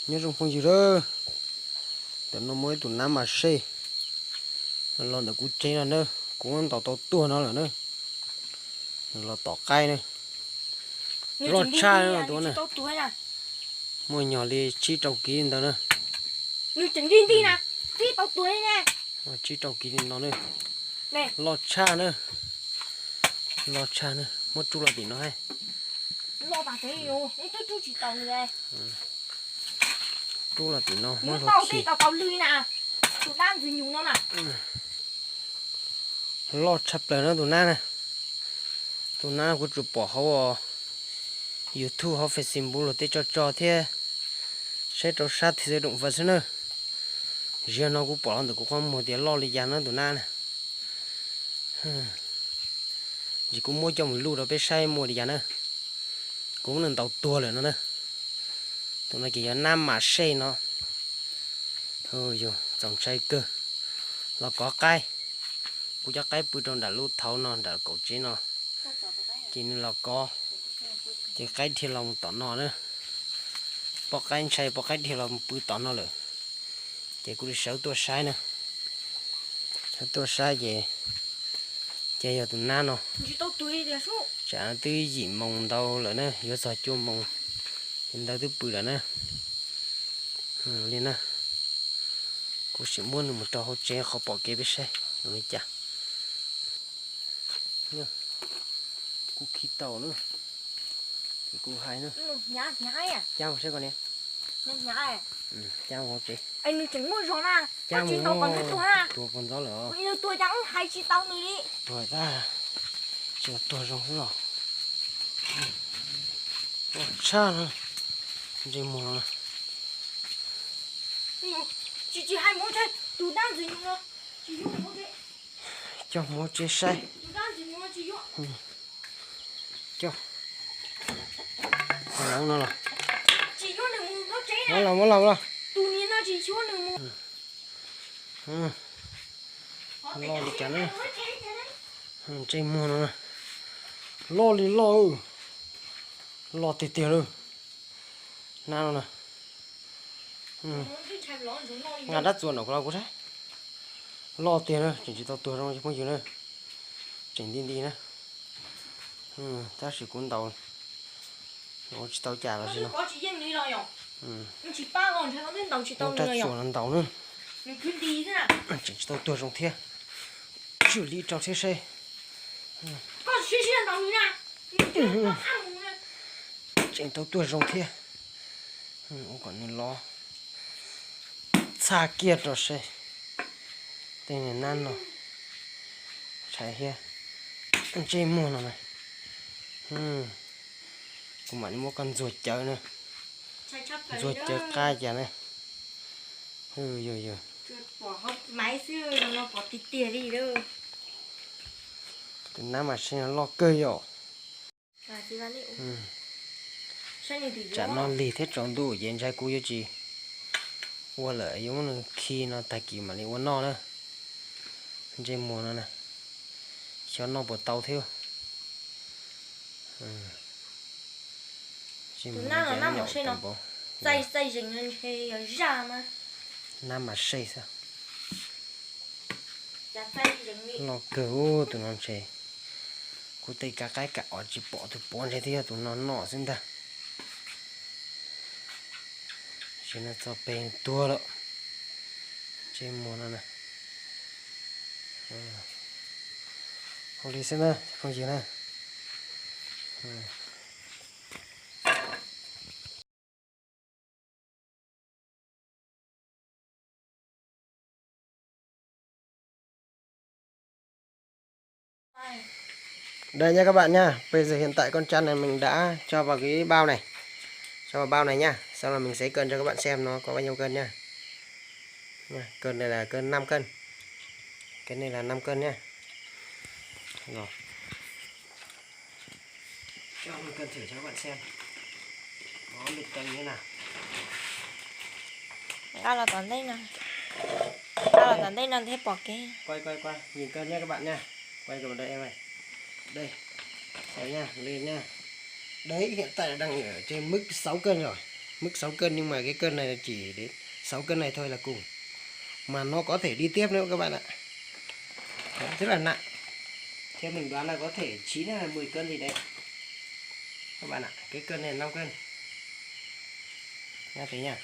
Nyob zoo phooj ywg lawm, ntawm no muaj ib tug nab mas sej los ntawm kuv tsev no na, kuv muab ntaus tau tuag no lawm na. Nws los tom qaib na, loj tshaj no tus na, muaj nyog li tsib rau kiv ntawd na. Tsib rau kiv li no na, loj tshaj na, loj tshaj na, muab rub los tim no hais. Rub los tim no muab hlua khi. Loj tshaj plaws na tus nab na. Tus nab kuv tsuas pom hauv YouTube hauv Facebook luag tej tso tso thiab saib rau sab thiv xwb doom fas xwb na. Ziag no kuv pom los ntawm kuv qhov muag tias loj li cas na tus nab na. Ntsis kuv muab coj mus luj rau peb saib muaj li cas na. Kuv muab nws ntaus tuag lawm no na. Tus no ces yog nab mas sej no. Yog txaus ntshai kawg. Los kov qaib. Kuv cov qaib pw rau nram lub thauv no nram kaum tsev no. Ces nws los kov, ces qaib dhia los mus tom no na. Poj qaib ntshai poj qaib dhia los mus pw tom no lawm. Ces kuv li sawv tuaj saib na. Sawv tuaj saib ces, ces yog tus nab no. Tsam twb yim moos ntau lawm na, yuav txog cuaj moos, ces ntawd twb pw lawm na. Li na, kuv sim muab nws mus rau hauv tsev qhov pom kev peb saib zoo li cas. Kuv khi tau na, ces kuv hais na. Cab mus saib ko niam. Cab mus hauv tsev. Cab mus, tuag pog ntxob lawm. Tuag tag, tsis tuag zoo xwb os. Tshaj no, ntsej muag no. Coj mus hauv tsev saib. Coj, no los, muab los, muab los. Loj li cas na. Ntsej muag no, loj li loj, loj tiag tiag li. Nab no na, nqa rab txuas nram kuv los kuv saib. Loj tiag na, tseem tsis tau tuag zoo phooj ywg na. Tseem nti nti na. Tab sis kuv ntaus, ntaus tsis tau cas los sis no. Muab rab txuas no ntaus na. Tseem tsis tau tuag zoo thiab. Tswm li rau thiab seb. Tseem tau tuag zoo thiab. Ua kom nws los txha kiag rau seb. Tej niag nab no, ntshai thiab. Ntsej muag no na. Kuv mam li muab koj ntxuag cawv na. Ntxuag cawv qab cas na. Yog, yog. Tus nab mas seb loj kawg yom. Tsam no lig thiab tsaus ntuj ces ntshai kuv yuav tsis ua lawm, yuav muab nws khi no tag kis mam li ua noj na. Ntsej muag no na, xyov noj puas tau thiab. Nab mas sej xwb. Loj kawg tus no ntshe. Kuv tej kav qaib kam os tsis pom tus puav ntshe twb yog tus no noj xwb ntag. Tsis no txog pem tuag lawm. Ntsej muag no na. Ua li xwb na phooj ywg na. Đây nha các bạn nha, bây giờ hiện tại con chăn này mình đã cho vào cái bao này. Cho vào bao này nha, xong là mình sẽ cân cho các bạn xem nó có bao nhiêu cân nha. Nha, cân này là cân năm cân. Cái này là năm cân nha. Rồi. Cho mình cân thử cho các bạn xem. Nó được cân như thế nào. Nqa los tom ntej no. Nqa los tom ntej no thiaj pom kev. Quay, quay, quay. Nhìn cân nha các bạn nha. Quay vào đây em ơi. Đây. Đây nha, lên nha. Đấy, hiện tại là đang ở trên mức sáu cân rồi. Mức sáu cân nhưng mà cái cân này là chỉ đến sáu cân này thôi là cùng. Mà nó có thể đi tiếp nữa các bạn ạ. Đấy, rất là nặng. Theo mình đoán là có thể chín hay là mười cân gì đấy. Các bạn ạ, cái cân này là năm cân. Nha thấy nha.